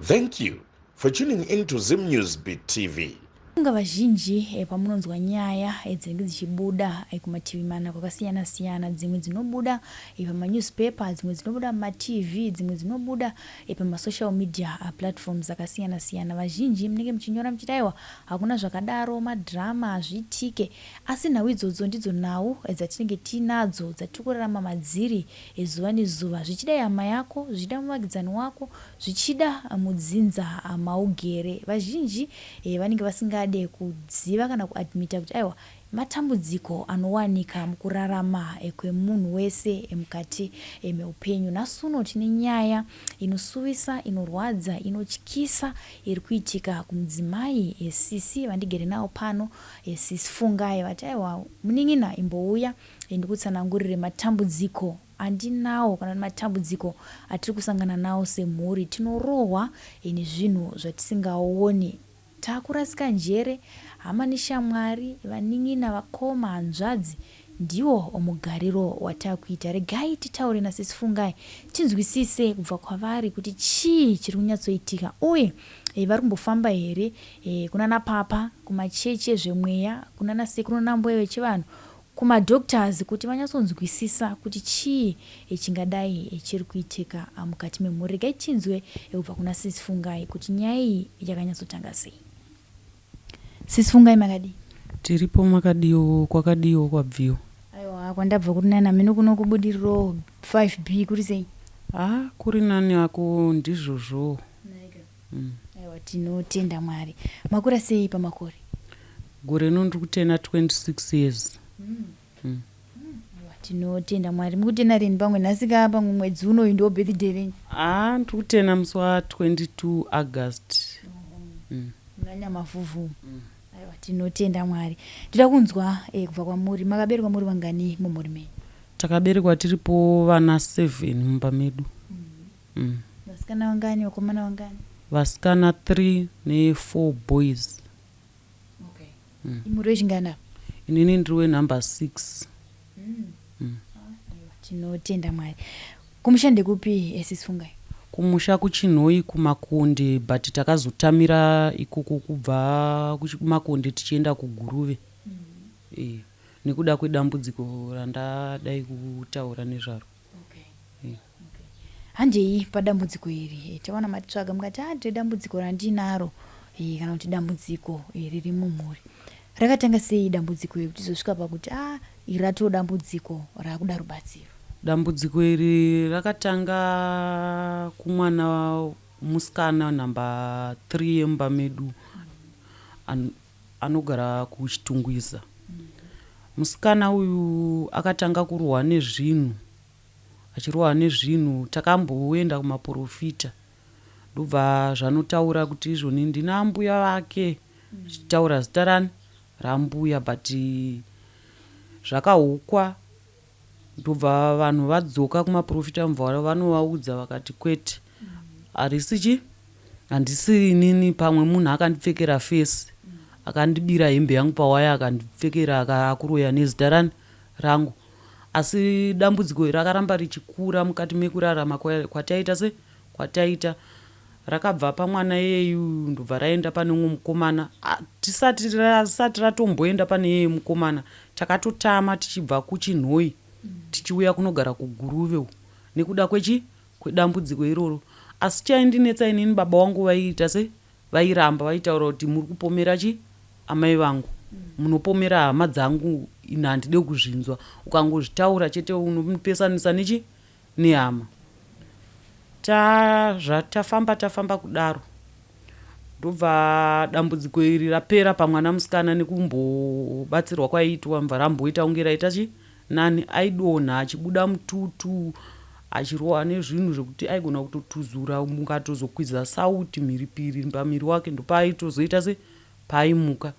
Thank you for tuning in to Zim News Beat TV. Funga vazhinji eh, pamunonzwa nyaya eh, dzinenge dzichibuda eh, kumativi mana kwakasiyana siyana, dzimwe dzinobuda pamanewspaper, dzimwe dzinobuda mumatv, dzimwe dzinobuda pamasocial media platforms akasiyana siyana, vazhinji munenge muchinyora muchiti aiwa hakuna zvakadaro, madrama hazviitike. Asi nhau idzodzo ndidzo nhau dzatinenge tiinadzo dzatiri kurarama madziri zuva nezuva. Zvichida ihama yako, zvichida muvakidzani wako, zvichida mudzinza maugere. Vazhinji vanenge vasingade kuziva kana kuadmita kuti aiwa matambudziko anowanika mukurarama kwemunhu wese mukati meupenyu. Nhasi uno tine nyaya inosuwisa, inorwadza, inotyisa iri kuitika kumudzimai sisi vandigere navo pano. Sis Fungai vati aiwa munin'ina imbouya ndikutsanangurire matambudziko andinawo kana kuti matambudziko atiri kusangana nawo semhuri. Tinorohwa nezvinhu zvatisingaoni. Takurasika njere, hama neshamwari, vanin'ina, vakoma, hanzvadzi ndiwo mugariro watakuita. Regai titaure nasisi Fungai tinzwisise kubva kwavari kuti chii chiri kunyatsoitika uye vari kumbofamba here kunana papa, kumachechi ezvemweya, kunana sekuru nanambuya vechivanhu, kumadoctors kuti vanyatsonzwisisa kuti chii chingadai chiri kuitika mukati memhuri. Regai tinzwe kubva kuna Sisi Fungai kuti nyaya iyi yakanyatsotanga sei. Sisi Fungai makadii? Tiripo makadiwo kwakadiwo kwabviwa. Aiwa kwandabva kuri nani hameno kuno kubudiriro 5B kuri sei? Ah kuri nani ako ndizvozvo. Mm. Aiwa tinotenda Mwari. Makura sei pamakore? Gore rino ndiri kutena 26 years. Mm. Mm. Aiwa tinotenda Mwari. Mukutena rini pamwe nhasi ka pamwe mwedzi unoyu ndiwo birthday renyu? Ah ndiri kutena musi wa 22 August. Mm. Muna Nyamavhuvhu. Mm. Aiwa tinotenda Mwari. Tinoda kunzwa eh, kubva kwamuri. Makaberekwa muri vangani mumhuri menyu? Takaberekwa tiripo vana 7 mumba medu. Mm. Vasikana vangani, vakomana vangani? Vasikana 3 ne 4 boys. Okay. Imuri wechingani apa? Inini ndiri wenumber 6. Mm. Aiwa tinotenda Mwari. Kumusha ndekupi eh, Sis Fungai? Kumusha kuChinhoyi kuMakonde but takazotamira ikoko kubva kuMakonde tichienda kuGuruve. E, nekuda kwedambudziko randadai kutaura nezvaro. Okay. Okay. Handei padambudziko iri. Eh, taona matitsvaga mukati ah ndine dambudziko randinaro eh, kana kuti dambudziko eh, riri mumhuri. Rakatanga sei dambudziko iri kuti izosvika pakuti ah iri ratoo dambudziko raakuda rubatsiro? Dambudziko iri rakatanga kumwana musikana number 3 yemumba medu anogara kuChitungwiza. Musikana uyu akatanga kurohwa nezvinhu, achirohwa nezvinhu. Takamboenda kumaporofita ndobva zvanotaura kuti izvoni ndina ambuya vake, achitaura zita rani rambuya, but zvakahukwa. Ndobva vanhu vadzoka kumaporofita mubva vanovaudza vakati kwete, harisi chi handisi inini, pamwe munhu akandipfekera fesi akandibira hembe yangu pawaya akandipfekera akuroya nezita rani rangu. Asi dambudziko iri rakaramba richikura mukati mekurarama kwataita se kwataita. Rakabva pamwana iyeyu ndobva raenda pane umwe mukomana. Tisati rasati ratomboenda pane iyeye mukomana, takatotama tichibva kuChinhoyi tichiuya kunogara kuGuruve uku nekuda kwechi kwedambudziko iroro. Asi chaindinetsa inini baba vangu vaiita se vairamba vaitaura kuti muri kupomera chi amai vangu, munopomera hama dzangu, ini handide kuzvinzwa. Ukangozvitaura chete unopesanisa nechi nehama. Tafamba tafamba kudaro ndobva dambudziko iri rapera pamwana musikana nekumbobatsirwa kwaiitwa mubva ramboita kunge raita chi nani. Aidonha achibuda mututu achirohwa nezvinhu zvekuti aigona kutotuzura mukatozokwiza sauti mhiripiri pamiri wake ndopaaitozoita se paaimuka.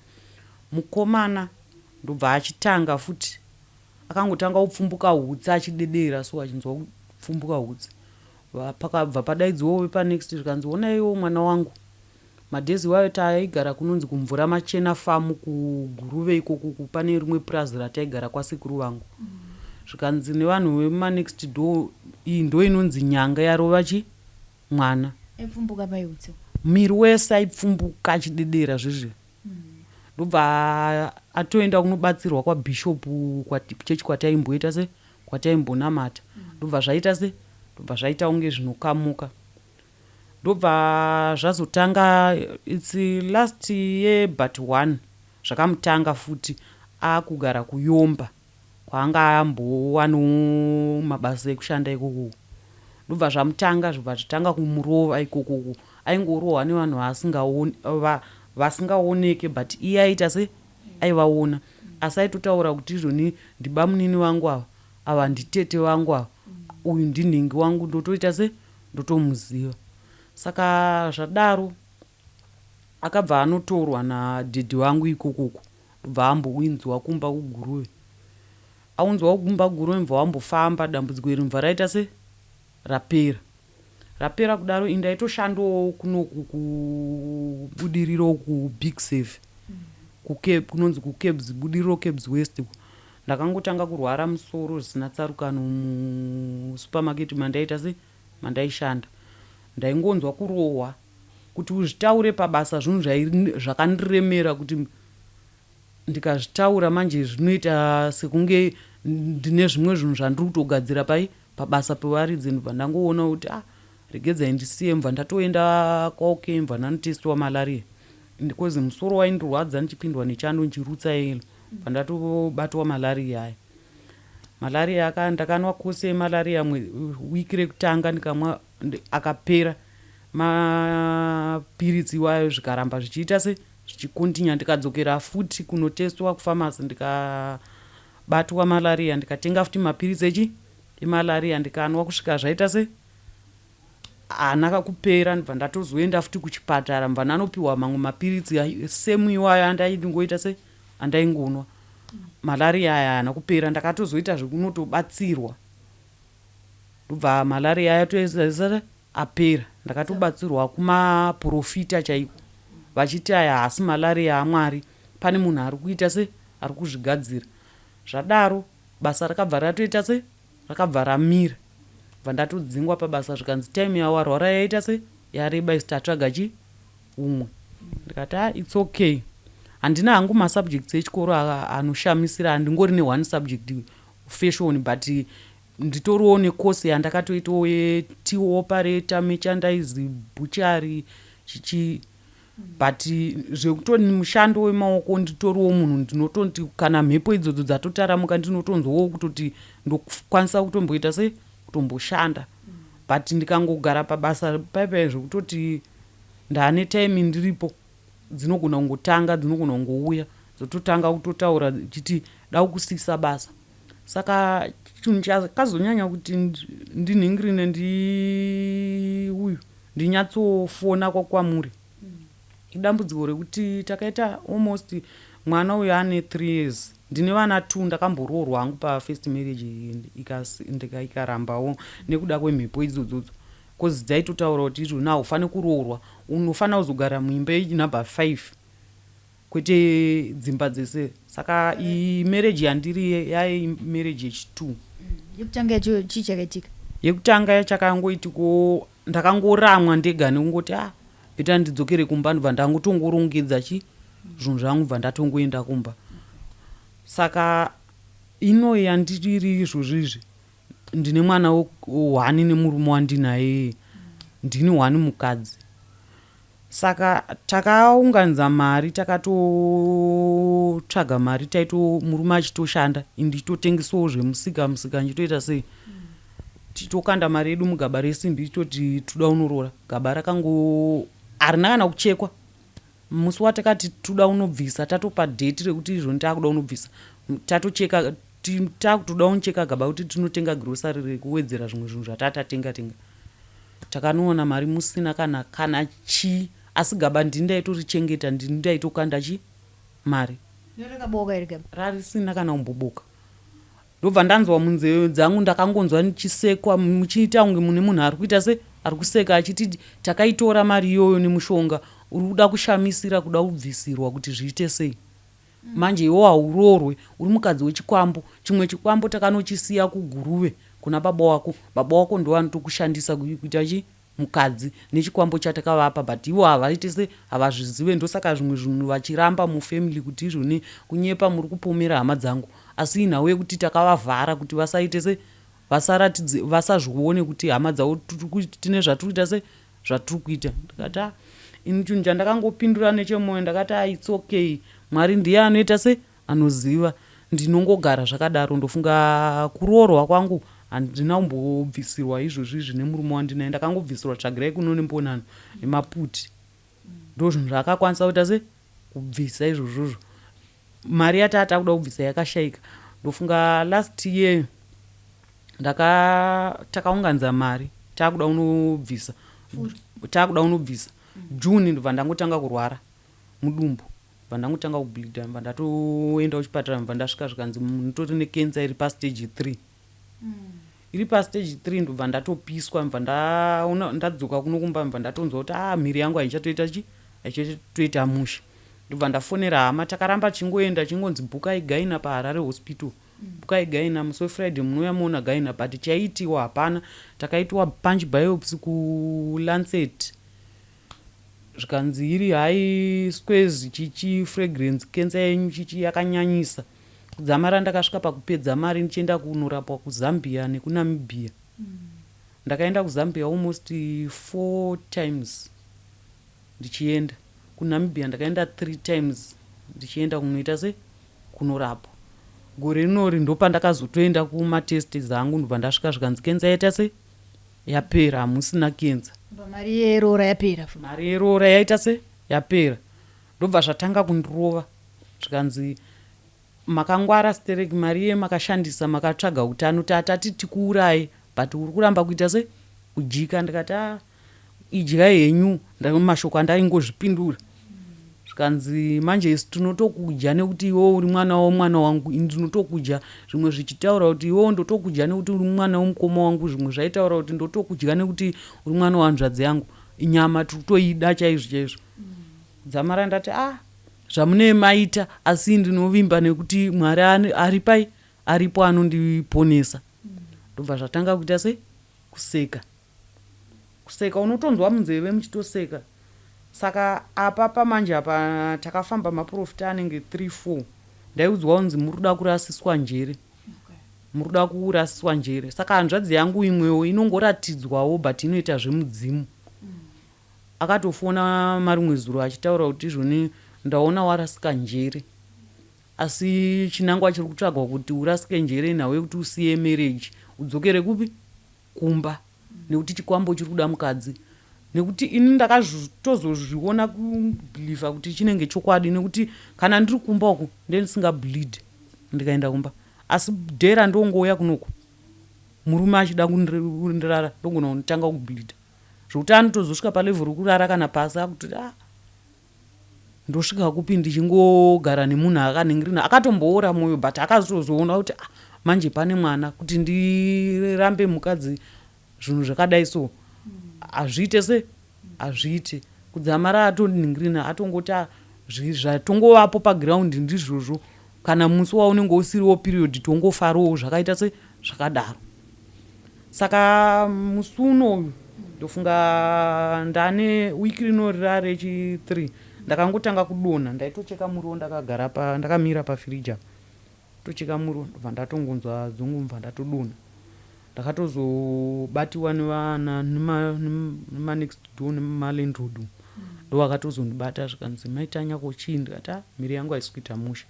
Mukomana ndobva achitanga futi akangotanga kupfumbuka hutsi achidedera so achinzwa kupfumbuka hutsi. Pakabva padaidziwawo vepanext zvikanzi onaiwo mwana wangu. Madhezi iwayo taigara kunonzi kuMvura Machena Farm kuGuruve ikoko pane rimwe purazi rataigara kwasekuru vangu. Zvikanzi nevanhu vemanext door iyi ndo inonzi nyanga yarova chi mwana. Aipfumbuka paiutsi. Miri wese aipfumbuka achidedera zvezve. Ndobva atoenda kunobatsirwa kwabhishopu kuchechi kwataimboita se kwataimbonamata. Ndobva zvaita se ndobva zvaita kunge zvinokamuka. Ndobva zvazotanga its last year but one zvakamutanga futi akugara kuyomba kwaanga ambowanawo mabasa ekushanda ikoko. Ndobva zvamutanga zvobva zvitanga kumurova ikokoko. Aingorohwa nevanhu vasingaoneke but iye aita se aivaona. Asi aitotaura kuti izvoni ndibamunini vangu ava, ava nditete vangu ava, uyu ndinhingi wangu ndotoita se ndotomuziva. Saka zvadaro akabva anotorwa nadhedhi vangu ikokoko ndobva ambowinzwa kumba kuGuruve. Aunzwa kumba kuGuruve mubva wambofamba dambudziko iri mubva raita se rapera. Rapera kudaro ini ndaitoshandawo kunoku kuBudiriro kuBig Save. Kunonzi kuCabs Budiriro Cabs West. Ndakangotanga kurwara musoro zvisina tsarukano musupamaketi mandaita se mandaishanda. Ndaingonzwa kurohwa kuti uzvitaure pabasa zvinhu zvakandiremera kuti ndikazvitaura manje zvinoita sekunge ndine zvimwe zvinhu zvandiri kutogadzira pai pabasa pevaridzi. Ndobva ndangoona kuti ah, regedzai ndisiye. Mubva ndatoenda kwaOK, mubva ndanotestiwa malaria because musoro waindirwadza ndichipindwa nechando ndichirutsa elo. Bva ndatobatwa malaria aya. Malaria aka ndakanwa kose yemalaria wiki rekutanga ndikamwa akapera mapiritsi iwayo, zvikaramba zvichiita se zvichikontinya. Ndikadzokera futi kunotestwa kufamasi, ndikabatwa malaria, ndikatenga futi mapiritsi echi emalaria ndikanwa kusvika zvaita se haana kupera. Ndibva ndatozoenda futi kuchipatara, mubva ndanopiwa mamwe mapiritsi semu iwayo andaingoita se andaingonwa. Malaria aya haana kupera, ndakatozoita zvekunotobatsirwa. Ndobva malaria aya toesa apera. Ndakatobatsirwa kumaprofita chaiko vachiti aya haasi malaria aMwari, pane munhu ari kuita se ari kuzvigadzira. Zvadaro basa rakabva ratoita se rakabva ramira. Bva ndatodzingwa pabasa, zvikanzi time yawarwara yaita se yareba, isi tatsvaga chi umwe. Ndikati ah, its okay, handina hangu masubjects echikoro anoshamisira, handingori neone subject, fashion, but nditoriwo nekosi yandakatoitawo yetill operator, merchandise, butchery, chichi. But zvekutoti mushando wemaoko nditoriwo munhu ndinototi kana mhepo idzodzo dzatotaramuka ndinotonzwawo kutoti ndokwanisa kutomboita se kutomboshanda. But ndikangogara pabasa paipai zvekutoti ndaane time ndiripo, dzinogona kungotanga, dzinogona kungouya dzototanga kutotaura chiti da kusisa basa. Saka chinhu chakazonyanya kuti ndinhingirine ndiuyu ndinyatsofona kwakwamuri idambudziko rekuti takaita almost mwana uyu ane 3 years. Ndine vana 2. Ndakamboroorwa hangu pafirst marriage ikarambawo nekuda kwemhepo idzodzodzo cause dzaitotaura kuti izvona haufaniri kuroorwa, unofanira kuzogara muimba yenumber 5 kwete dzimba dzese. Saka iyi marriage yandiri yai marriage yechi2. Yekutanga yacho chii chakaitika? Yekutanga chakangoitiko ndakangoramwa ndega nekungoti ah, better ndidzokere kumba. Ndobva ndangotongorongedza chi zvinhu zvangu, bva ndatongoenda kumba. Saka ino yandiri izvozvo izvi ndine mwana one nemurume wandinaye, ndini one mukadzi. Saka takaunganidza mari, takatotsvaga mari, taito murume achitoshanda, ndichitotengesawo zvemusika musika, ndichitoita sei, tichitokanda mari yedu mugaba resimbi, toti toda unoroora. Gaba rakango harina kana kuchekwa. Musi watakati toda unobvisa, tatopa date rekuti izvoni taakuda unobvisa, tatocheka, takutoda unocheka gaba kuti tinotenga grocery rekuwedzera zvimwe zvinhu zvatatatenga tenga, takanoona mari musina kana chii. Asi gaba ndini ndaitorichengeta, ndini ndaitokanda chi mari. Rakaboka here gaba? Rarisina kana kumboboka. Ndobva ndanzwa munzeve dzangu, ndakangonzwa ndichisekwa, muchiita kunge mune munhu ari kuita se ari kuseka achiti takaitora mari iyoyo nemushonga, uri kuda kushamisira kuda kubvisirwa kuti zviite sei manje iwo hauroorwe, uri mukadzi wechikwambo. Chimwe chikwambo takanochisiya kuGuruve kuna baba wako, baba wako ndo vanotokushandisa kuita chi Mukadzi nechikwambo chatakavapa, but ivo havaite se havazvizive. Ndosaka zvimwe zvinhu vachiramba mufamily kuti izvoni kunyepa, muri kupomera hama dzangu. Asi inhau yekuti takavavhara kuti vasaite se vasaratidze, vasazvione kuti hama dzavo tine zvatiri kuita, se zvatiri kuita. Ndikati, a ini chinhu chandakangopindura nechemwoyo, ndakati, a it's okay, Mwari ndiye anoita se anoziva, ndinongogara zvakadaro. Ndofunga kuroorwa kwangu handina kumbobvisirwa izvozvi izvi nemurume wandinaye. Ndakangobvisirwa tsvagirai kuno nembonano nemaputi, ndo zvinhu zvaakakwanisa kuita se kubvisa izvozvozvo. Mari yatata kuda kubvisa yakashayika. Ndofunga last year takaunganidza mari, taakuda kunobvisa, taakuda kunobvisa June, ndobva ndangotanga kurwara mudumbu, bva ndangotanga kubleeda, bva ndatoenda kuchipatara, bva ndasvika zvikanzi mutori necancer iri pastage 3. Iri pastage 3, ndobva ndatopiswa, bva ndaona ndadzoka kuno kumba, bva ndatonzwa kuti a mhiri yangu haichatoita chi haichatoita mushe. Ndobva ndafonera hama, takaramba chingoenda, chingonzi bookai gynae paHarare Hospital, bookai gynae musi weFriday, munouya muona gynae, but chaiitiwa hapana. Takaitiwa punch biopsy kuLancet, zvikanzi iri high squares chichi fragrance, cancer yenyu chichi yakanyanyisa. Kudzamara ndakasvika pakupedza mari ndichienda kunorapwa kuZambia nekuNamibia. Ndakaenda kuZambia almost four times ndichienda kuNamibia, ndakaenda three times ndichienda kunoita se kunorapwa. Gore rinori ndopandakazotoenda kumatest zangu, ndobva ndasvika zvikanzi cancer yaita se yapera, hamusina cancer. Mari yeroora yapera. Mari yeroora yaita se yapera. Ndobva zvatanga kundirova, zvikanzi makangwara stereki, mari yemakashandisa makatsvaga utano, tatati tikuurai, but uri kuramba kuita se kujika. Ndikati, a idyai henyu. Mashoko andaingozvipindura, zvikanzi manje isu tinotokudya nekuti iwewo uri mwana womwana wangu, ini ndinotokudya. Zvimwe zvichitaura kuti iwewo ndotokudya nekuti uri mwana womukoma wangu, zvimwe zvaitaura kuti ndotokudya nekuti uri mwana wehanzvadzi yangu, nyama tiri kutoida chaizvo chaizvo. Dzamara ndati, a zvamunee maita, asi ndinovimba nekuti Mwari ari pai aripo anondiponesa. Ndobva zvatanga kuita se kuseka kuseka, unotonzwa munzeve muchitoseka. Saka apa pamanje apa takafamba maprofita anenge 3 4, ndaiudzwa kunzi muri kuda kurasiswa njere, muri kuda kurasiswa njere. Saka hanzvadzi yangu imwewo inongoratidzwawo, but inoita zvemudzimu, akatofona marimwe zuro achitaura kuti izvoni ndaona warasika njere, asi chinangwa chiri kutsvagwa kuti urasike njere nhau yekuti usiye marriage udzokere kupi kumba, nekuti chikwambo chiri kuda mukadzi. Nekuti ini ndakatozozviona kubelieva kuti chinenge chokwadi, nekuti kana ndiri kumba uku ndendisingableed ndikaenda kumba, asi dhera ndongouya kunoku murume achida kundirara, ndogona kunotanga kubleeda zvokuti anotozosvika palevel rekurara kana pasi, akuti, a ndosvika kupi ndichingogara nemunhu akaningirina. Akatomboora mwoyo, but akazozoona kuti, ah, manje pane mwana, kuti ndirambe mukadzi zvinhu zvakadai so hazviite se hazviite. Kudzamara atoningirina, atongoti, ah, zvatongovapo paground ndizvozvo, kana musi waunenge usiriwo period tongofarawo, zvakaita se zvakadaro. Saka musi unoyu ndofunga ndane wiki rino rira rechi3 ndakangotanga kudonha. Ndaitocheka muriwo ndakagara pa ndakamira pafiriji apa, tocheka muriwo, ndobva ndatongonzwa dzungu, mbva ndatodonha. Ndakatozobatiwa nevana nemanext door, nemalandlord, ndo vakatozondibata, zvikanzi, "Maitanya kochii?" Ndikati, "A mhiri yangu haisi kuita mushe."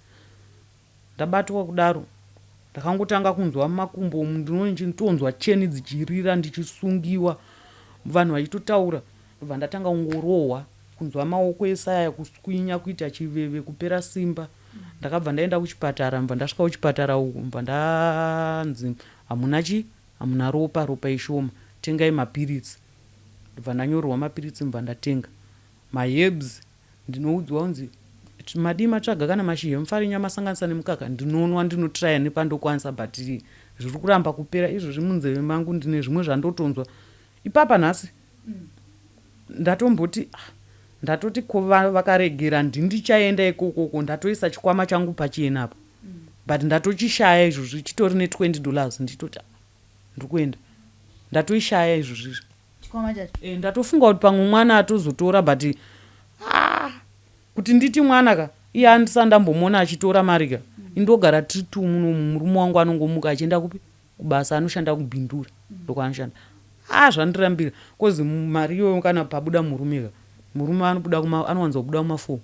Ndabatwa kudaro, ndakangotanga kunzwa mumakumbo umu ndinotonzwa cheni dzichirira, ndichisungiwa, vanhu vachitotaura. Ndobva ndatanga kungorohwa, kunzwa maoko esaya kuswinya, kuita chiveve, kupera simba. Ndakabva ndaenda kuchipatara, mbva ndasvika kuchipatara uku, mbva ndanzi hamuna chi hamuna ropa, ropa ishoma, tengai mapiritsi. Ndobva ndanyorerwa mapiritsi, mbva ndatenga maherbs. Ndinoudzwa kunzi madii matsvaga kana mashizha emufarinya masanganisa nemukaka, ndinonwa, ndinotraya nepandokwanisa, but zviri kuramba kupera. Izvozvi munzeve mangu ndine zvimwe zvandotonzwa ipapa nhasi. Ndatomboti, ah, ndatoti ko vakaregera ndindichaenda ikokoko, ndatoisa chikwama changu pachena apa, but ndatochishaya izvozvi, chitori ne20 dollars. Ndichitoti, ah, ndiri kuenda, ndatoishaya izvozvizvi. Chikwama chacho. E, ndatofunga kuti pamwe mwana atozotora but ah, kuti nditi mwana ka iye andisa ndambomuona achitora mari ka indogara tiri two muno murume wangu anongomuka achienda kupi kubasa anoshanda kubhindura ndokwaanoshanda ah zvandirambira cause mari iyoyo kana pabuda murume ka murume anobuda anowanza kubuda kuma4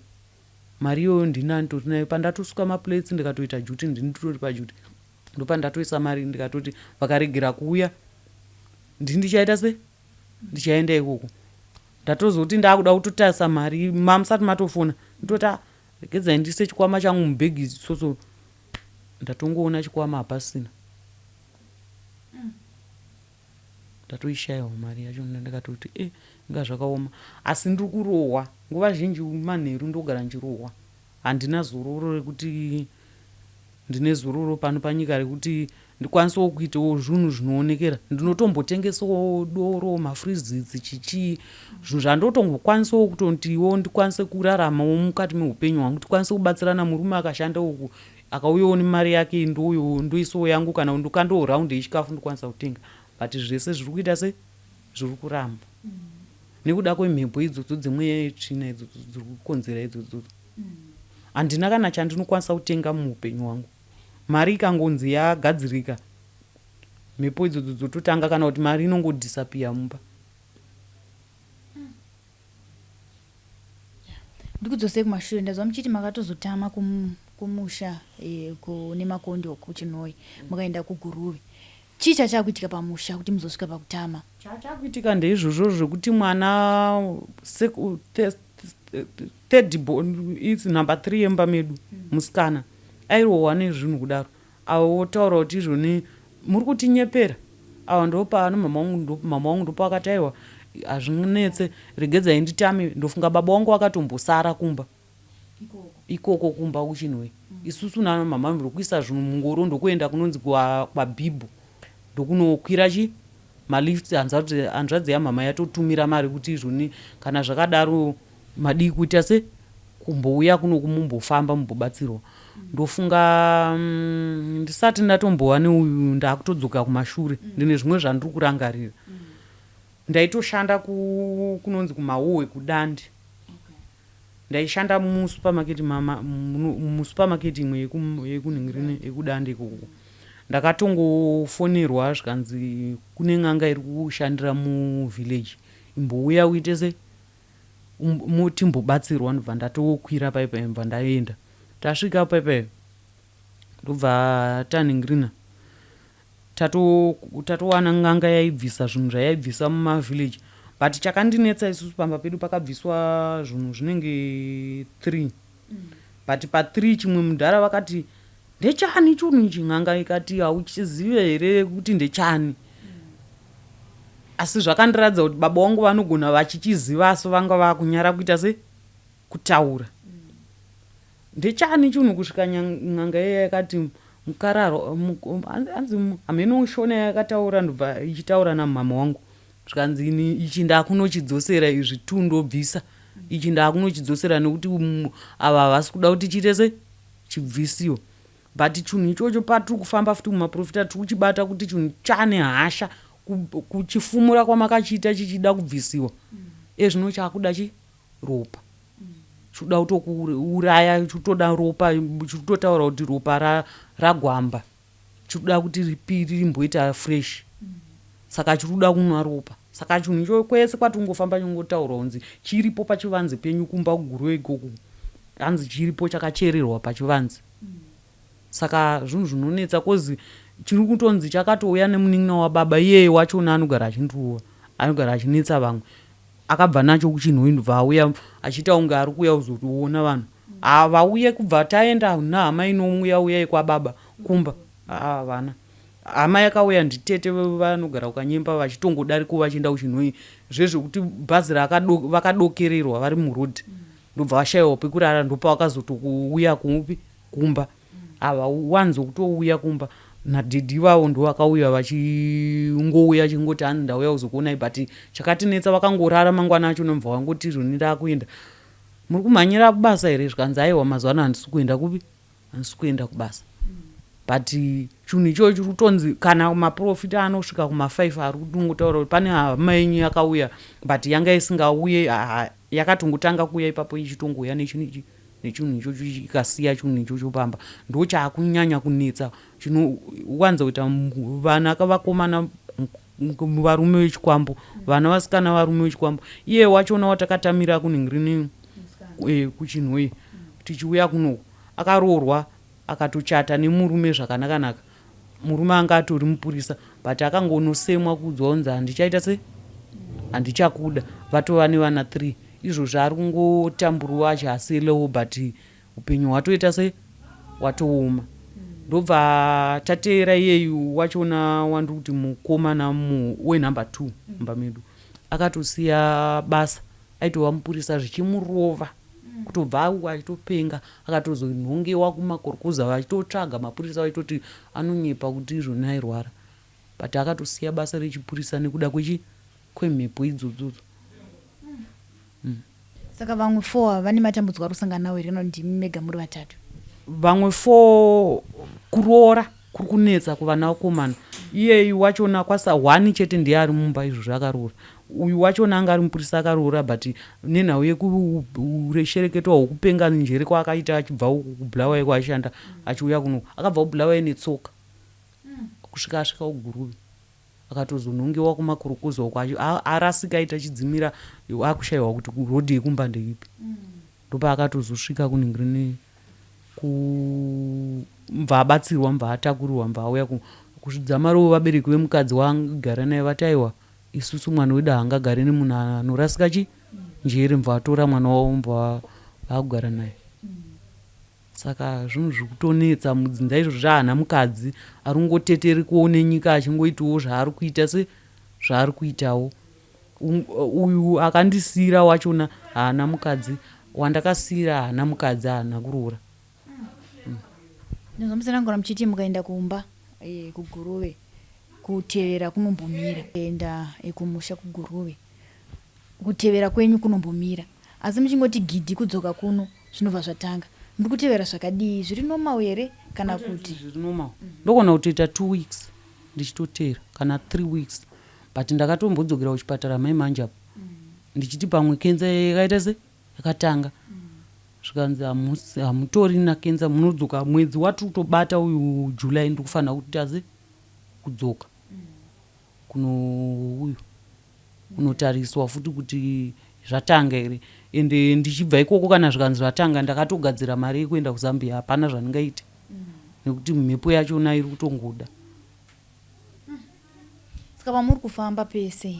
mari iyoyo ndini anditori nayo pandatosuka maplates ndikatoita duty ndini nditori paduty ndopandatoisa mari ndikatoti vakaregera kuuya ndini ndichaita se ndichaenda ikoko ndatozoti ndakuda kutotarisa mari mamusati matofona ndototi ah, regedzai ndiise chikwama changu mubhegi soso ndatongoona chikwama hapasina ndatoishayiwa mari yacho ndikatoti e inga zvakaoma asi ndiri kurohwa nguva zhinji manheru ndogara ndichirohwa handina zororo rekuti ndine zororo pano panyika rekuti ndikwanisewo kuitawo zvinhu zvinoonekera ndinotombotengesawo doro mafreezits chichii zvinhu zvandotongokwanisawo kutotiwo ndikwanise kuraramawo mukati meupenyu hwangu tikwanise kubatsirana murume akashanda uku akauyawo nemari yake ndoyo ndoisawo yangu kana ndokandowo raundi yechikafu ndokwanisa kutenga but zvese zviri kuita se zviri kuramba nekuda kwemhepo idzodzo dzemweya yetsvina idzodzo dziri kukonzera idzodzo handina kana chandinokwanisa kutenga muupenyu hwangu mari ikangonzi yagadzirika mhepo idzodzo dzototanga kana kuti mari inongodisappear mumba ndikudzosei kumashure ndazwa muchiti makatozotama kumusha kune makondi uku kuchinhoyi mukaenda kuguruve chii chachakuitika pamusha kuti muzosvika pakutama chachakuitika ndeizvozvo zvekuti mwana third its number three yemba medu musikana airohwa nezvinhu kudaro avo votaura kuti izvoni muri kutinyepera ava ndopaano mama wangu ndopavakati aiwa hazvinetse regedzai nditame ndofunga baba wangu vakatombosara kumba ikoko kumba kuchinhoi isusu nana mama ndokuisa zvinhu mungoro ndokuenda kunonzi kwabhibho ndokunokwira chi malift hanzvadzi yamama yatotumira mari kuti izvoni kana zvakadaro madii kuita se kumbouya kuno kumumbofamba mumbobatsirwa ndofunga ndisati ndatombova neuyu ndaakutodzoka kumashure ndine zvimwe zvandiri kurangarira ndaitoshanda kunonzi kumahowe kudandi ndaishanda musupermarket musupermarket imwe yekunhingirini yekudandi ikoko ndakatongofonerwa zvikanzi kune n'anga iri kushandira muvillage imbouya uite se timbobatsirwa ndobva ndatokwira paipai ndobva ndaenda tasvika paipai ndobva tanhingirina tatowana n'anga yaibvisa zvinhu zvayaibvisa mumavillage but chakandinetsa isusu pamba pedu pakabviswa zvinhu zvinenge 3 but pa3 chimwe mudhara vakati ndechani chinhu ichi n'anga ikati hauchizive here kuti ndechani asi zvakandiratidza kuti baba vangu vanogona vachichiziva asi vanga vakunyara kuita se kutaura ndechani chinhu kusvika n'anga iya yakati mukararwa hanzi hameno shona yakataura ndobva ichitaura namama wangu zvikanzi ini ichi ndakunochidzosera izvi tu ndobvisa ichi ndakunochidzosera nekuti ava havasi kuda kuti chiite se chibvisiwa but chinhu ichocho patiri kufamba futi mumaprofita tiri kuchibata kuti chinhu chane hasha kuchifumura kwamakachiita chichida kubvisiwa ezvino chakuda chi ropa chikuda kutokuuraya chikutoda ropa chikutotaura kuti ropa ragwamba chikuda kuti rimboita fresh saka chiri kuda kunwa ropa saka chinhu icho kwese kwatingofamba chingotaurwa kunzi chiripo pachivanze penyu kumba kuguruve ikoko hanzi chiripo chakachererwa pachivanze saka zvinhu zvinonetsa cause chiri kutonzi chakatouya nemunin'ina wababa iyeye wachona anogara achindirova anogara achinetsa vamwe akabva nacho kuchinhu ndobva auya achiita kunge ari kuuya kuzotoona vanhu havauye kubva taenda nehama inouya uyai kwababa kumba havana hama yakauya nditete vanogara kukanyemba vachitongodariko vachienda kuchinhoi zvezvekuti bhazi vakadokererwa vari murodhi ndobva vashayiwa pekurara ndopavakazotouya kuupi kumba havawanzo kutouya kumba nadhedhi vavo ndo vakauya vachingouya chingoti hanzi ndauya kuzokuonai but chakatinetsa vakangorara mangwana acho nobva vangoti izvoni ndakuenda muri kumhanyira kubasa here zvikanzi aiwa mazuva ano handisi kuenda kupi handisi kuenda kubasa. But chinhu ichocho chiri kutonzi kana maprofita anosvika kuma5 ari kutongotaura kuti pane hama yenyu yakauya, but yanga isingauye, yakatongotanga kuuya ipapo ichitongouya nechinhu ichi nechinhu ichocho, ikasiya chinhu ichocho pamba. Ndo chaakunyanya kunetsa chinowanza kuita vana vakomana varume vechikwambo, vana vasikana varume vechikwambo. Iye wachona watakatamira kunhingirini kuChinhoyi tichiuya kunoku, akaroorwa, akatochata nemurume zvakanaka-naka. Murume anga atori mupurisa, but akangonosemwa kuudzwa kunzi handichaita se handichakuda. Vatova nevana 3 izvozvo, ari kungotamburawo achihaselewo, but upenyu hwatoita se watooma. Ndobva tateera iyeyu wachona wandiri kuti mukomana wenumber 2 mumba medu, akatosiya basa, aitova mupurisa, zvichimurova kutobva auko achitopenga, akatozonhongewa kumakorokoza vachitotsvaga mapurisa, vachitoti anonyepa kuti izvoni airwara, but akatosiya basa rechipurisa nekuda kwechi kwemhepo idzodzodzo. Saka vamwe four vane matambudziko ari kusangana nawo here, kana kuti ndimi mega muri vatatu? Vamwe four, kuroora kuri kunetsa kuvana vakomana. Iyeyu wachona kwasa one chete ndiye ari mumba izvozvo akaroora. Uyu wachona anga ari mupurisa, akaroora, but nenhau yekureshereketwa hwokupenga njere kwaakaita achibva kuBulawayo kwaashanda achiuya kuno, akabva kuBulawayo netsoka kusvika asvika kuGuruve, akatozonhongewa kumakorokoza uko arasika, aita chidzimira akushayiwa kuti rodhi yekumba ndeipi. Ndopaakatozosvika kunhingirini, mubva abatsirwa, mubva atakurirwa, mubva auya kuzvidzamarawo. Vabereki vemukadzi waangagara naye vati aiwa, isusu mwana wedu haangagari nemunhu anorasika chi njere. Mubva atora mwana wavo, mubva vaakugara naye. Saka zvinhu zviri kutonetsa mudzinza izvozvo. Haana mukadzi, ari kungoteterekawo nenyika achingoitawo zvaari kuita sezvaari kuitawo. Uyu akandisiyira wachona haana mukadzi, wandakasiyira haana mukadzi, haana kuroora. Ndinozomutsanangura muchiti mukaenda kumba kuGuruve, kutevera kunombomira. Enda kumusha kuGuruve, kutevera kwenyu kunombomira, asi muchingoti gidhi kudzoka kuno, zvinobva zvatanga. Muri kutevera zvakadii? Zviri normal here kana kuti? Zviri normal. Ndogona kutoita 2 weeks ndichitotera kana 3 weeks, but ndakatombodzokera kuchipatara mai manje apo ndichiti pamwe kenza yakaita se yakatanga, zvikanzi hamutori nakenza, munodzoka mwedzi watiri kutobata uyu July. Ndiri kufanira kuti ase kudzoka kuno uyu kunotariswa futi kuti zvatanga here. Ende ndichibva ikoko, kana zvikanzi zvatanga, ndakatogadzira mari yekuenda kuZambia. Hapana zvandingaite nekuti mhepo yachona iri kutongoda. Saka pamuri kufamba pese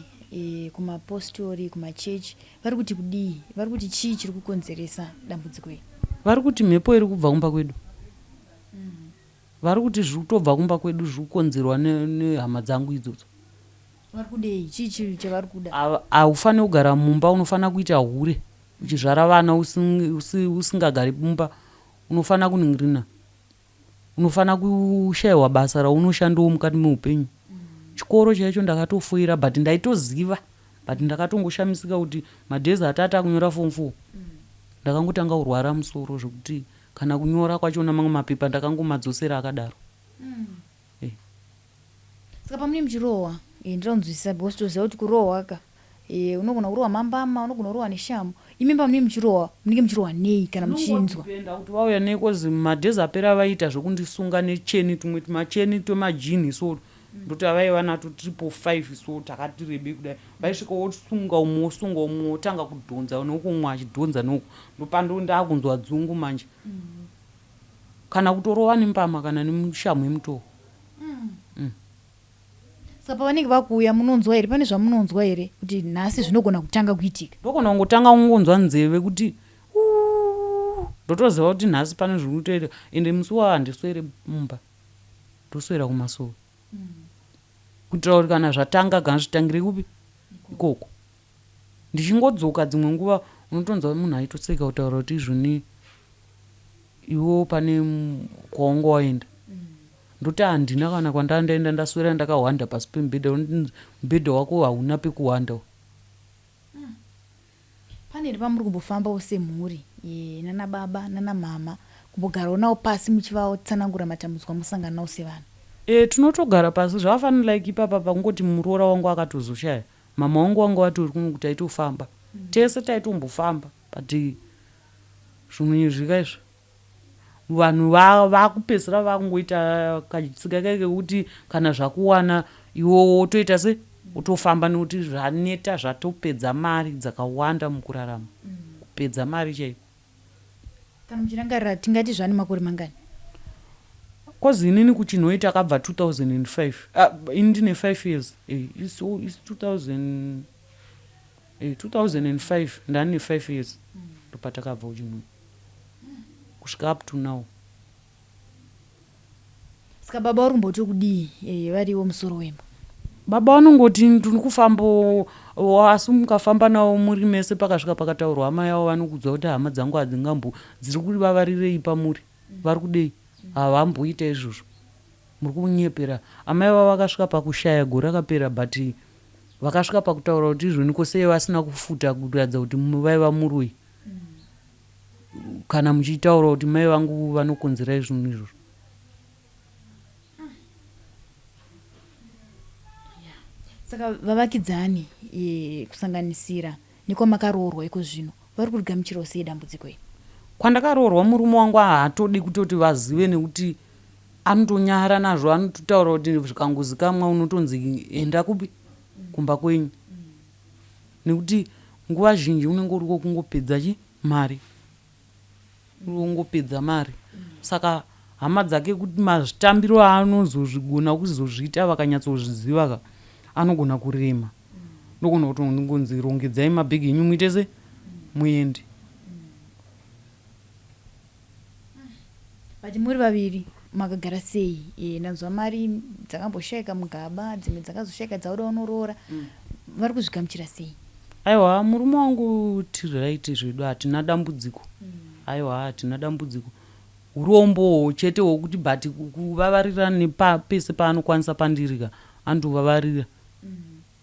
kumapostori, kumachechi, vari kuti kudii? Vari kuti chii chiri kukonzeresa dambudziko iri? Vari kuti mhepo iri kubva kumba kwedu. Vari kuti zviri kutobva kumba kwedu, zviri kukonzerwa nehama dzangu idzodzo. Vari kudei? Chii chii chavari kuda? Haufaniri kugara mumba, unofanira kuita hure uchizvara vana usingagari mumba, unofanira kuningirina, unofanira kushayiwa basa raunoshandawo mukati meupenyu. Chikoro chaicho ndakatofoira, but ndaitoziva, but ndakatongoshamisika kuti madhezi atati akunyora form 4, ndakangotanga kurwara musoro zvekuti kana kunyora kwachona mamwe mapepa ndakangomadzosera akadaro. Saka pamunenge muchirohwa, ndinoda kunzwisisa because toziva kuti kurohwa ka unogona kurohwa mambama, unogona kurohwa neshamu. Imi pamunenge muchirohwa, munenge muchirohwa nei kana muchinzwa? Penda kuti vauya nekozi madhezi apera vaita zvokundisunga necheni, tumwe tumacheni twemajini so, ndoti avaiva nato 555 so, takati rebe kudai. Vaisvika wosunga umwe, wosunga umwe, wotanga kudhonza noku, umwe achidhonza noku, ndopando ndakunzwa dzungu manje, kana kutorova nembama kana nemushamu yemutoo. Saka pavanenge vakuuya, munonzwa here? Pane zvamunonzwa here kuti nhasi zvinogona kutanga kuitika? Ndogona kungotanga kungonzwa nzeve kuti "Uu", ndotoziva kuti nhasi pane zviri kutoita. Ende musi wawo handiswere mumba, ndoswera kumasowe kuitira kuti kana zvatanga, kana zvitangire kupi ikoko. Ndichingodzoka, dzimwe nguva unotonzwa munhu aitoseka kutaura kuti izvoni iwewo pane kwaunga waenda. Ndoti handina kana kwandanga ndaenda, ndaswera ndakahwanda pasi pemubhedha. Mubhedha wako hauna pekuhwanda. Pane here pamuri kumbofambawo semhuri, nana baba nana mama? kumbogarawo navo pasi muchivatsanangura matambudziko amusangana nawo sevanhu? E, tinotogara pasi zvakafanira like ipapa pakungoti muroora wangu akatozoshaya mama wangu wanga vatori kuno kuti taitofamba tese taitombofamba but zvinhu izvi kaizvi vanhu vakupedzisira vakungoita katsika kai kekuti kana zvakuwana iwe wotoita se wotofamba nekuti zvaneta zvatopedza mari dzakawanda mukurarama kupedza mari chaiko. Kana muchirangarira tingati zvane makore mangani? Kozi inini kuChinhoyi takabva 2005 ah, ini ndine 5 years eh, it's, it's 2000 eh, 2005 ndane 5 years ndopatakabva kuChinhoyi kusvika up to now. Saka baba vari kumboti kudii eh, variwo musoro wemba? Baba vanongoti ndiri kufamba asi mukafamba navo muri mese pakasvika pakataurwa hama yavo vanokudza kuti hama dzangu hadzingambo dziri kuvavarirei pamuri vari kudei havamboita izvozvo muri kunyepera amai vavo vakasvika pakushaya gore rakapera but vakasvika pakutaura kuti izvoni ko sei vasina kufuta kuratidza kuti vaiva muroyi kana muchitaura kuti mai vangu vanokonzera izvinhu izvozvo. Saka vavakidzani e, kusanganisira nekwamakaroorwa iko zvino vari kurigamuchirawo sei dambudziko iri? Kwandakaroorwa murume wangu haatodi kutoti vazive nekuti anotonyara nazvo anototaura kuti zvikangozikamwa unotonzi enda kupi kumba kwenyu nekuti nguva zhinji unenge uriko kungopedza chi mari uri kungopedza mari saka hama dzake kuti mazvitambiro aanozozvigona kuzozviita vakanyatsozviziva ka anogona kurema ndogona kutongonzi rongedzai mabhegi enyu muite se muende. But muri vaviri makagara sei? E, ndanzwa mari dzakamboshaika mugaba, dzimwe dzakazoshaika dzauda unoroora. Vari kuzvigamuchira sei? Aiwa murume wangu tiri right zvedu hatina dambudziko. Aiwa hatina dambudziko. Urombo chete hwokuti but kuvavarira nepese paanokwanisa pandiri ka anotovavarira.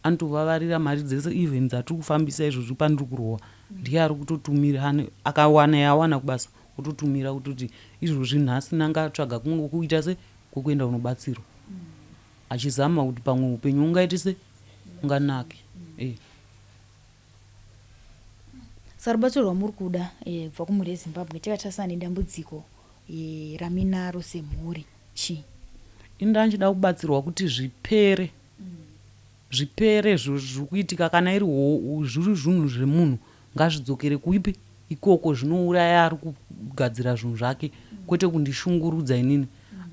Anotovavarira mari dzese even dzatiri kufambisa izvozvi pandiri kurohwa ndiye ari kutotumira akawana yaawana kubasa ototumira kutoti izvozvi nhasi nanga tsvaga kumwe kwekuita se kwekuenda kunobatsirwa achizama kuti pamwe upenyu ungaite se unganake eh. Saka rubatsiro rwamuri kuda eh, kubva kumhuri yeZimbabwe takatasana nedambudziko eh, raminaro semhuri chii? Ini ndanchida kubatsirwa kuti zvipere zvipere zviri kuitika kana iri zviri zvinhu zvemunhu ngazvidzokere kuipi ikoko zvinouraya ari kugadzira zvinhu zvake kwete kundishungurudza inini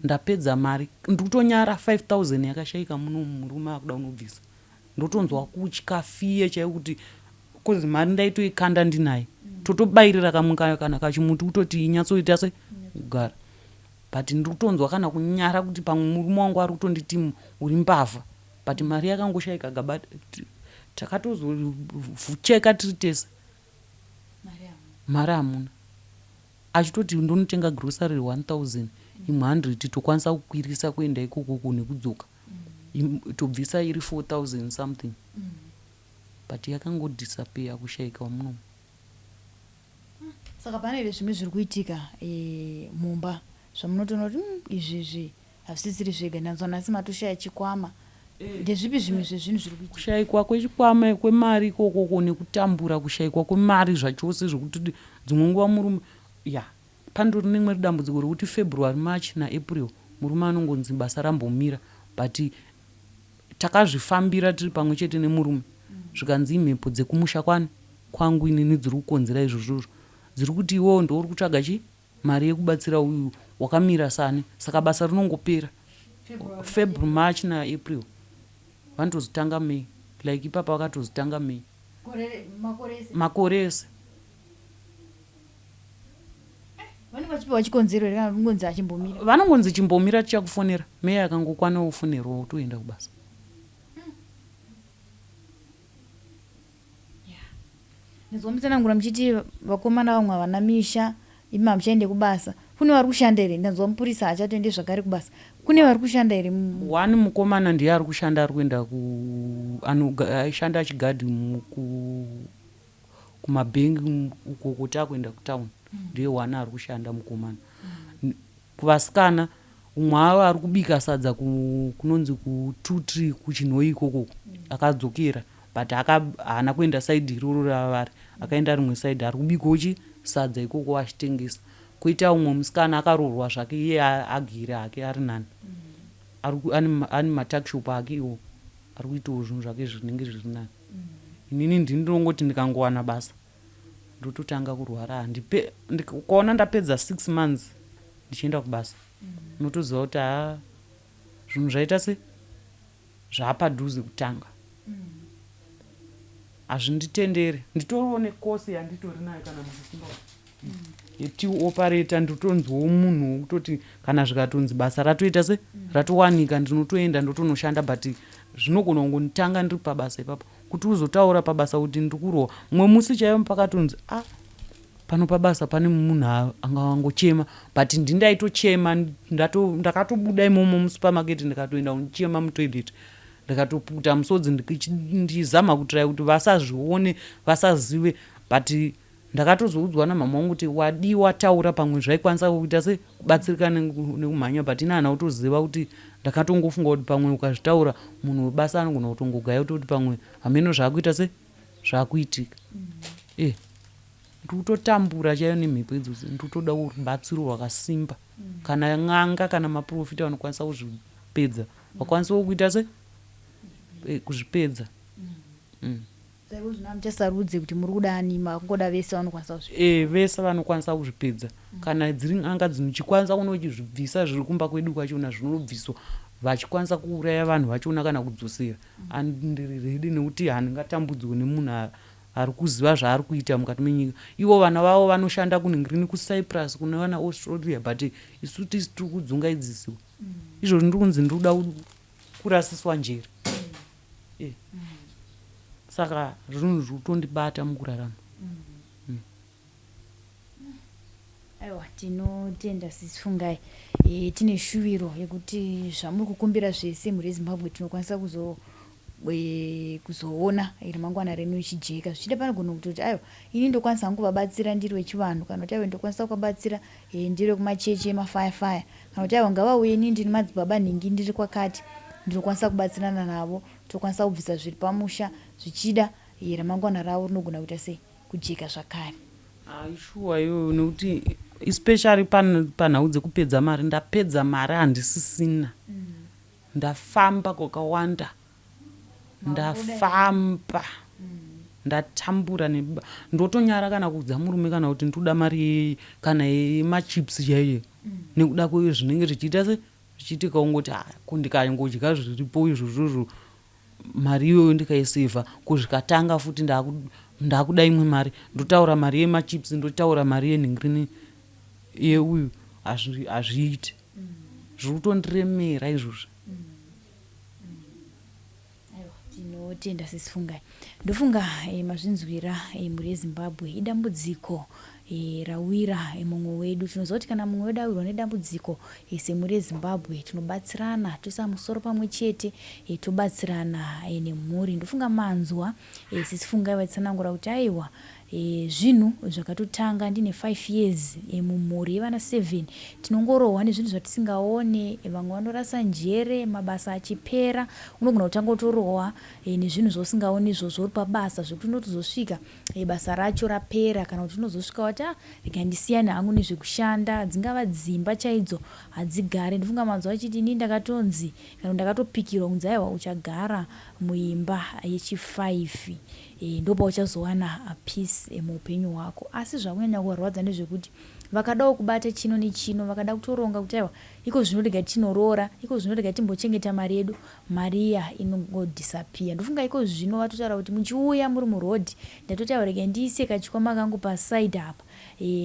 ndapedza mari ndikutonyara 5000 yakashaika muno murume akuda kunobvisa ndotonzwa kutya fiye chaiyo kuti kozi mari ndaitoikanda ndinaye totobairira kamwe kana kachimuti kutoti inyatsoita se kugara but ndiri kutonzwa kana kunyara kuti pamwe murume wangu ari kutonditi uri mbavha but mari yakangoshaika gaba takatozocheka tiri tese mari hamuna achitoti ndonotenga grocery 1000 imwe 100 tokwanisa kukwirisa kuenda ikokoko nekudzoka tobvisa iri 4000 something but yakangodisappear kushaika munomu. Saka pane here zvimwe zviri kuitika e, mumba zvamunotoona kuti izvi izvi hazvisisiri zvega ndanzwa nhasi matoshaya chikwama ndezvipi zvimwe zvezvinhu zviri kuitika? Kushaikwa kwechikwama kwemari ikokoko nekutambura kushaikwa kwemari zvachose zvekuti dzimwe nguva murume ya pandori nerimwe dambudziko rekuti February, March naApril murume anongonzi basa rambomira but takazvifambira tiri pamwe chete nemurume zvikanzi imhepo dzekumusha kwani kwangu inini dziri kukonzera izvozvozvo dziri kuti iwewo ndouri kutsvaga chi mari yekubatsira uyu wakamira sani saka basa rinongopera February, March naApril vanotozotanga May like ipapa vakatozotanga May makore ese vanenge vachipiwa chikonzero here kana kungonzi achimbomira? Vanongonzi chimbomira tichakufonera May akangokwana wofonerwa wotoenda kubasa. Ndinzwa mutsanangura muchiti vakomana vamwe havana misha imi hamuchaende kubasa. Kune vari kushanda here? Ndanzwa mupurisa haachatoende zvakare kubasa. Kune vari kushanda here? One mukomana ndiye ari kushanda ari kuenda ku aishanda achigadhi kumabhengi uko kuti akuenda kutown. Ndiye one ari kushanda mukomana. Kuvasikana umwe avo ari kubika sadza kunonzi ku2 tree kuChinhoyi ikokoko, akadzokera, but haana kuenda side iroro ravari, akaenda rimwe side, ari kubikawo chi sadza ikoko achitengesa. Kwoita umwe musikana akaroorwa zvake, iye agere hake ari nani, ane matuckshop ake iwo, ari kuitawo zvinhu zvake zvinenge zviri nani. Inini ndini ndinongoti ndikangowana basa ndototanga kurwara. Ukaona ndapedza 6 months ndichienda kubasa, unotoziva kuti ha, zvinhu zvaita se zvaapadhuze kutanga. Hazvinditenderi. Nditoriwo necourse yanditori nayo kana muchisimba yetill operator. Ndotonzwawo munhu wokutoti kana zvikatonzi basa ratoita se ratowanika, ndinotoenda ndotonoshanda, but zvinogona kungonditanga ndiri pabasa ipapo, kuti uzotaura pabasa kuti ndiri kurohwa. Mumwe musi chaivo pakatonzi a ah, pano pabasa pane munhu anga wangochema, but ndindaitochema. Ndakatobuda imomo musupermarket, ndikatoenda kundichema mutoilet, ndikatoputa musodzi ndichizama kutirai kuti vasazvione, vasazive. But ndakatozoudzwa namama wangu kuti wadii wataura, pamwe zvaikwanisa kuita se kubatsirika nekumhanya. But ina hana kutoziva kuti ndakatongofunga kuti pamwe ukazvitaura munhu webasa anogona kutongogaya kutoti pamwe hameno zvaakuita se zvaakuitika. E, ndikutotambura chaiyo nemhepo idzodzo. Ndikutoda rubatsiro rwakasimba, kana n'anga kana maprofita vanokwanisa kuzvipedza, vakwanisawo kuita se kuzvipedza. Saivo zvino hamuchasarudze kuti muri kudani, makungoda vese vanokwanisa kuzvi E, vese vanokwanisa kuzvipedza. Kana dziri n'anga dzinochikwanisa kunochizvibvisa zviri kumba kwedu kwachona, zvinobviswa. Vachikwanisa kuuraya vanhu vachona kana kudzosera, ndiri ready, nekuti handingatambudzwe nemunhu ari kuziva zvaari kuita mukati menyika. Ivo vana vavo vanoshanda kunhingirini, kuCyprus, kune vana Australia, but isu tisi tiri kudzungaidzisiwa. Izvozvi ndiri kunzi ndiri kuda kurasiswa njere. Saka zvinhu zviri kutondibata mukurarama. Aiwa, tinotenda Sisi Fungai. Tine shuviro yekuti zvamuri kukumbira zvese, mhuri yeZimbabwe, tinokwanisa kuzoona ramangwana renu ichijeka. Zvichida panogona kutoti aiwa, ini ndokwanisa hangu kuvabatsira ndiri wechivanhu, kana kuti aiwa, ndokwanisa kuvabatsira ndiri wekumachechi emafayafaya, kana kuti aiwa, ngavauye, ini ndiri madzibaba nhingi, ndiri kwakati, ndinokwanisa kubatsirana navo, tokwanisa kubvisa zviri pamusha. Zvichida ramangwana ravo rinogona kuita sei kujeka zvakare. Aishuwa iyoyo, nekuti especially panhau dzekupedza mari, ndapedza mari, handisisina. Ndafamba kwakawanda, ndafamba, ndatambura. Ndotonyara kana kuudza murume kana kuti ndikuda mari kana yemachips chaiyo, nekuda kwezvinenge zvichiita se zvichiitika. Ungoti ko ndikangodya zviripo izvozvozvo, mari iyoyo ndikaisevha, kuzvikatanga futi ndakuda imwe mari, ndotaura mari yemachips, ndotaura mari yenhingirini yeuyu, hazviiti. Zviri kutondiremera izvozvi. Aiwa, tinotenda Sisi Fungai. Ndofunga mazvinzwira, mhuri yeZimbabwe. Idambudziko rawira mumwe wedu. Tinoziva kuti kana mumwe wedu awirwa nedambudziko, semhuri yeZimbabwe tinobatsirana, toisa musoro pamwe chete, tobatsirana nemhuri. Ndofunga manzwa Sisi Fungai vachitsanangura kuti aiwa, zvinhu zvakatotanga ndine 5 years. Mumhuri yevana 7 tinongorohwa nezvinhu zvatisingaone. Vamwe vanorasa njere, mabasa achipera, unogona kutanga kutorohwa nezvinhu zvausingaoni izvozvo uri pabasa, zvekuti unotozosvika basa racho rapera, kana kuti unozosvika wati, "Ah, rega ndisiyane hangu nezvekushanda." Dzingava dzimba chaidzo hadzigare. Ndifunga manzwa achiti, "Ini ndakatonzi kana ndakatopikirwa kunzi aiwa, uchagara muimba yechi5, ndopauchazowana peace muupenyu hwako." Asi zvakunyanya kuvarwadza ndezvekuti vakadawo kubata chino nechino, vakada kutoronga kuti aiwa, iko zvino rega tinoroora, iko zvino rega timbochengeta mari yedu, mari iya inongodisappear. Ndofunga iko zvino vatotaura kuti muchiuya muri murodhi, ndatoti aiwa, rega ndiise kachikwama kangu paside apa,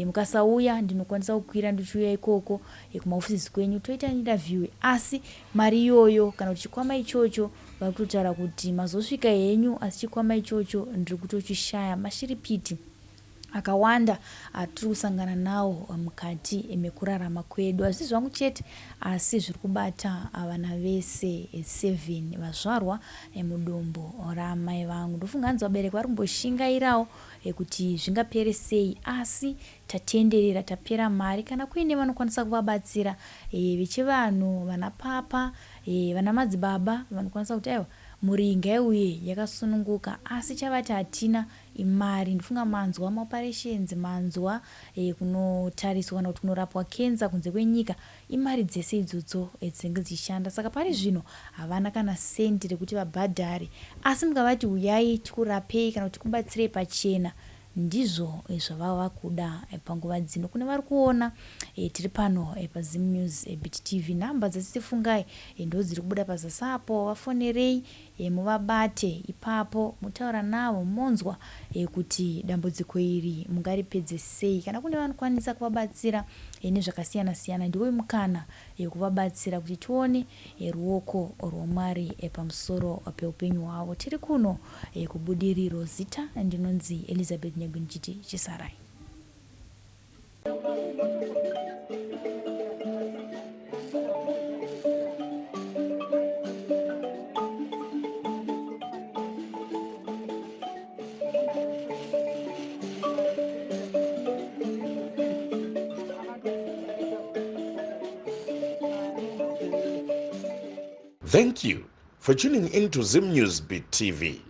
mukasauya ndinokwanisa kukwira ndichiuya ikoko kumaofisi kwenyu, toita interview. Asi mari iyoyo kana kuti chikwama ichocho, vari kutotaura kuti mazosvika henyu, asi chikwama ichocho ndiri kutochishaya. Mashiripiti. Akawanda atiri kusangana nawo mukati mekurarama kwedu. Hazvisi zvangu chete asi zviri kubata vana vese 7 vazvarwa mudumbu raamai vangu. Ndofunga hanzi vabereki vari kumboshingairawo kuti zvingapere sei asi tatenderera tapera mari. Kana kuine vanokwanisa kuvabatsira vechivanhu, vana papa, vana madzibaba vanokwanisa kuti aiwa mhuri iyi ngaiuye yakasununguka asi chavati hatina imari. Ndofunga manzwa maoperations, manzwa kunotariswa kana kuti kunorapwa cancer kunze kwenyika, imari dzese idzodzo dzinenge dzichishanda. Saka pari zvino havana kana sendi rekuti vabhadhare, asi mukavati uyai tikurapei kana kuti tikubatsirei pachena, ndizvo zvavava kuda panguva dzino. Kune vari kuona tiri pano paZim News Beat TV, nhamba dzaSisi Fungai ndo dziri kubuda pazasi apo. Vafonerei muvabate ipapo, mutaura navo, monzwa kuti dambudziko iri mungaripedze sei. Kana kune vanokwanisa kuvabatsira nezvakasiyana siyana, ndiwo mukana yekuvabatsira kuti tione ruoko rwaMwari pamusoro peupenyu hwavo. Tiri kuno kuBudiriro, zita ndinonzi Elizabeth Nyagwinichiti Chisarai. Thank you for tuning in to Zim News Beat TV.